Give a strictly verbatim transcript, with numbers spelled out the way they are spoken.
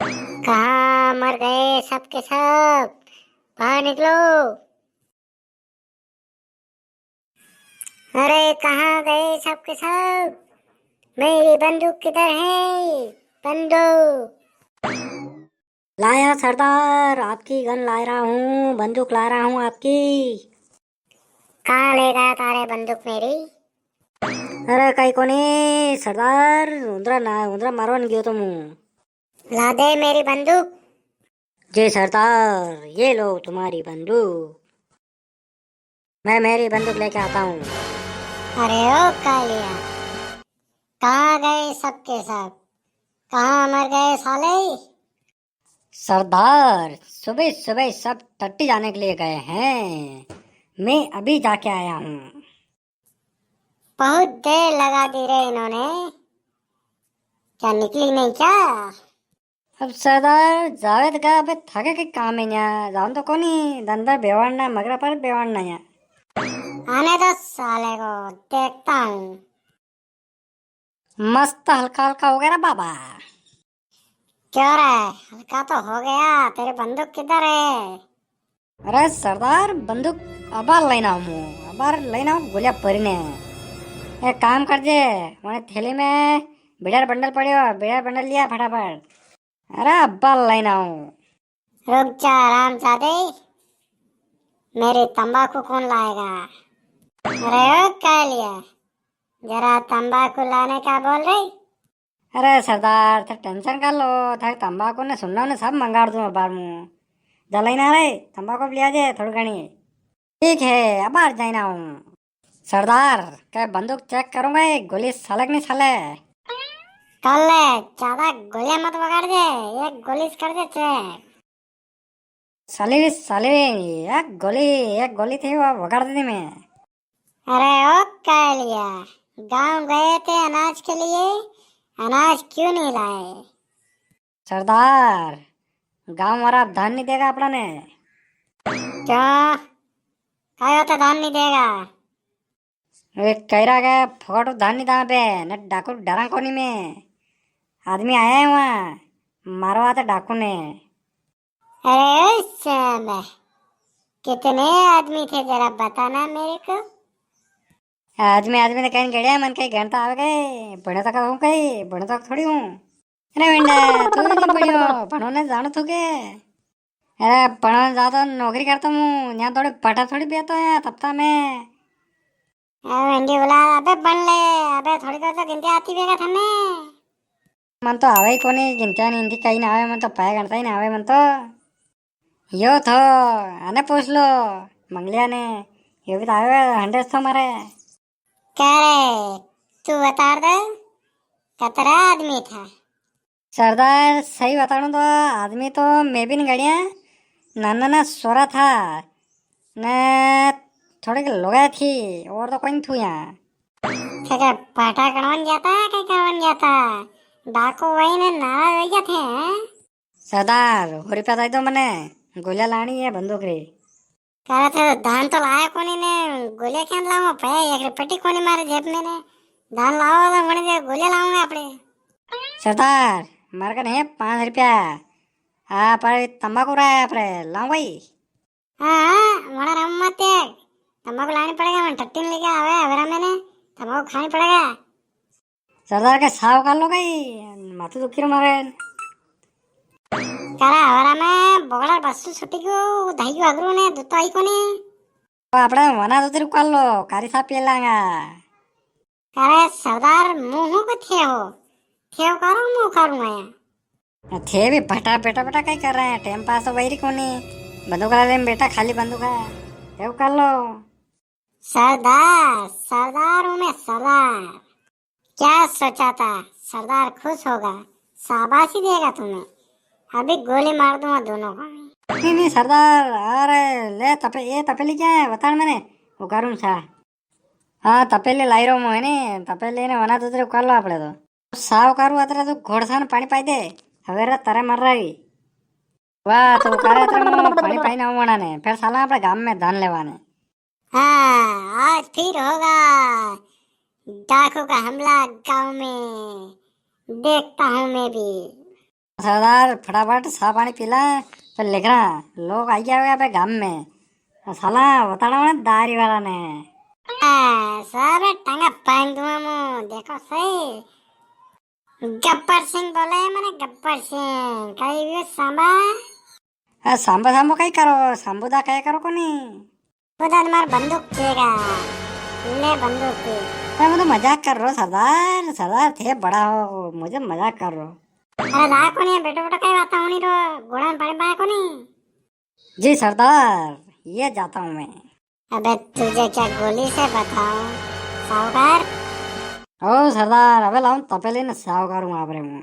कहाँ मर गए सब के सब? बाहर निकलो। अरे, कहाँ गए सब के सब? मेरी बंदूक किधर है? बंदूक। लाया सरदार, आपकी गन ला रहा हूँ, बंदूक ला रहा हूँ आपकी। कहाँ ले गया तारे बंदूक मेरी? अरे, कई कोनी सरदार, उंदरा ना, उंदरा मारवा ने गयो तो मूं। ला दे मेरी बंदूक। जी सरदार, ये लो तुम्हारी बंदूक। मैं मेरी बंदूक लेके आता हूँ। अरे ओ कालिया, कहाँ गए सब के सब? कहाँ मर गए साले? सरदार, सुबह सुबह सब टट्टी जाने के लिए गए हैं, मैं अभी जाके आया हूँ। बहुत देर लगा दी रे इन्होंने, क्या निकली नहीं क्या? अब सरदार जावेद का अबे थाके के काम है न्या, जान तो कोनी, दन भर बेवाड़ना, मगरा पर बेवाड़ना न्या। आने दो साले को, देखता हूँ। मस्त हल्का हल्का हो गया रे बाबा। क्यों रे, हल्का तो हो गया, तेरी बंदूक किधर है? अरे सरदार, बंदूक अबार लेना हूँ, अबार लेना हूँ गोलियां भरी ने। एक काम कर जे, वने थैली में बीड़ा रो बंडल पड़्यो, बीड़ा रो बंडल लिया फटाफट। अरे अबार लेना हूँ। रुक जा हरामजादे, मेरी तंबाकू कौन लाएगा? अरे ओ कालिया, जरा तंबाकू लाने का बोल रे। अरे सरदार, थे tension का लो, थारी तंबाकू ने सुन्ना ने सब मंगाड़ दूं अबार मूं। जलाई ना रे, तंबाकू भी लिया जे थोड़ी घणी। ठीक है, अबार जाई ना हूँ। सरदार, के बंदूक check करूंगा, एक गोली साले के नी साले? कर ले, ज्यादा गोलियां मत बगाड़ जे, एक गोली से कर जे check। साले रे, साले रे, एक गोली, एक गोली थी वो वगाड़ दी मैं। अरे ओ कालिया, गांव गए थे अनाज के लिए, अनाज क्यों नहीं लाए? सरदार, गांव वाला धान नहीं देगा अपना ने। क्यों? काय होता धान नहीं देगा? वे कह रहा के फोकट धान नहीं दां पे, ने डाकू डरा कोनी में। आदमी आया है वहाँ, मारवा था डाकू ने। अरे ओ श्याम, कितने आदमी थे जरा बताना मेरे को। आदमी, आदमी तो कई गड़िया, मन कई गणता आवे कई, बने तो कहूँ कई, बने तो थोड़ी हूँ। अरे वेंडा, तू भी नहीं पढ़ियो, भणो ने जानो तू के? अरे भणो ने जातो नौकरी करतो हूँ, यहाँ थोड़ी पटा थोड़ी बेतो है तपता में। अरे वेंडी बोला, अबे बन ले, अबे थोड़ी कर तो गिनती आती बेगा थने। मन तो आवे ही कोनी, गिनती नहीं, इनकी कई ना आवे, मन तो पाया गणता ही ना आवे मन तो। यो थो, आने पूछ लो, मंगलिया ने, यो भी तो आवे, हंड्रेड थो मारे। कह रे, तू बता दे, कतरा आदमी था? सरदार, सही बताऊं तो आदमी तो मैं भी नहीं गणिया, नाना ना सोरा था, ने थोड़ी लुगाई थी, और तो कोई नहीं थू यहाँ। थे के पाटा कणवन गया था, कई कणवन गया था? डाकू वही ने नाराज हो गया थे, हैं? सरदार, हो रुपया दे दो मने, गोलियां लानी है बंदूक री। करे थे धान तो लाया कोनी ने, गोलियां क्या लाऊं पे, एक रुपटी कोनी मारे जेब में ने, धान लाओ तो मने जे गोलियां लाऊंगा आपड़े। सरदार, मारे कने है पाँच रुपया, आ पर तंबाकू रहा है आपरे, लाऊं भाई? हाँ, हाँ, वणा राम मत देख। तंबाकू लानी पड़ेगा, मन टट्टी ने लेके आवे, अवेरा में ने, तंबाकू खानी पड़ेगा। सरदार के साव कर लो कई, माथो दुखी रो मारे। कारा अवेरा में बोगड़ा बस्सू छुट्टी को, धाई को अगरू ने, दूतो आई कोनी। तो आपणे वना दूतरी कर लो, कारी सा पी लांगा। अरे सरदार, मुंह को थे हो, थे हो करो, मुंह करूं आया। थे भी भटा बेटा बेटा कई कर रहे हैं, टाइम पास तो वही कोनी। बंदूक वाला लेन बेटा, खाली बंदूक है, थे कर लो। सरदार, सरदार हूँ मैं, सरदार। क्या सोचा था, सरदार खुश होगा, शाबाशी देगा तुम्हें। अभी गोली मार दूंगा दोनों को। नहीं, नहीं, सरदार, अरे, ले तपे-, ये तपेली क्या है, बता मैंने, वो करूँ सा। हाँ, तपेली लाई रो मैं, ने, तपेली ने वना दूसरे कर लो आपड़े तो। साव करू अतरे तू घोड़सान पानी पाई दे, हवेरा तारे मर रही। वाह, तू करे अतरे मु पानी पाई ना वणा ने, फिर साला आपड़े गाम में धान लेवाने। हाँ, आज फिर होगा डाकू का हमला गांव में, देखता हूँ मैं भी। सरदार, फटाफट सा पानी पी ला, फिर लिख रहा, लोग आई गया होगा अबे गांव में। साला बताना मने दारी वाला ने। आ, सारे टांगा पान दूंगा मु, देखो सही। गब्बर सिंह बोले मने, गब्बर सिंह। कई भी सांबा? आ, सांबा, सांबा कई करो, सांबू दा कई करो कोनी। वो तो मार बंदूक चेगा। ले बंदूक की। अरे, मैं तो मजाक कर रहा हूँ सरदार, सरदार थे बड़ा हो, मुझे मजाक कर रहा हूँ। अरे ला कोनी है, बेटो बेटो कई बात होनी रो, घोड़ा में पानी पाया कोनी। जी सरदार, ये जाता हूँ मैं। अबे तुझे क्या गोली से बताऊं साहूकार। ओ सरदार, अबे लाऊं तपेली ने साहूकार हूँ आप रे हूँ।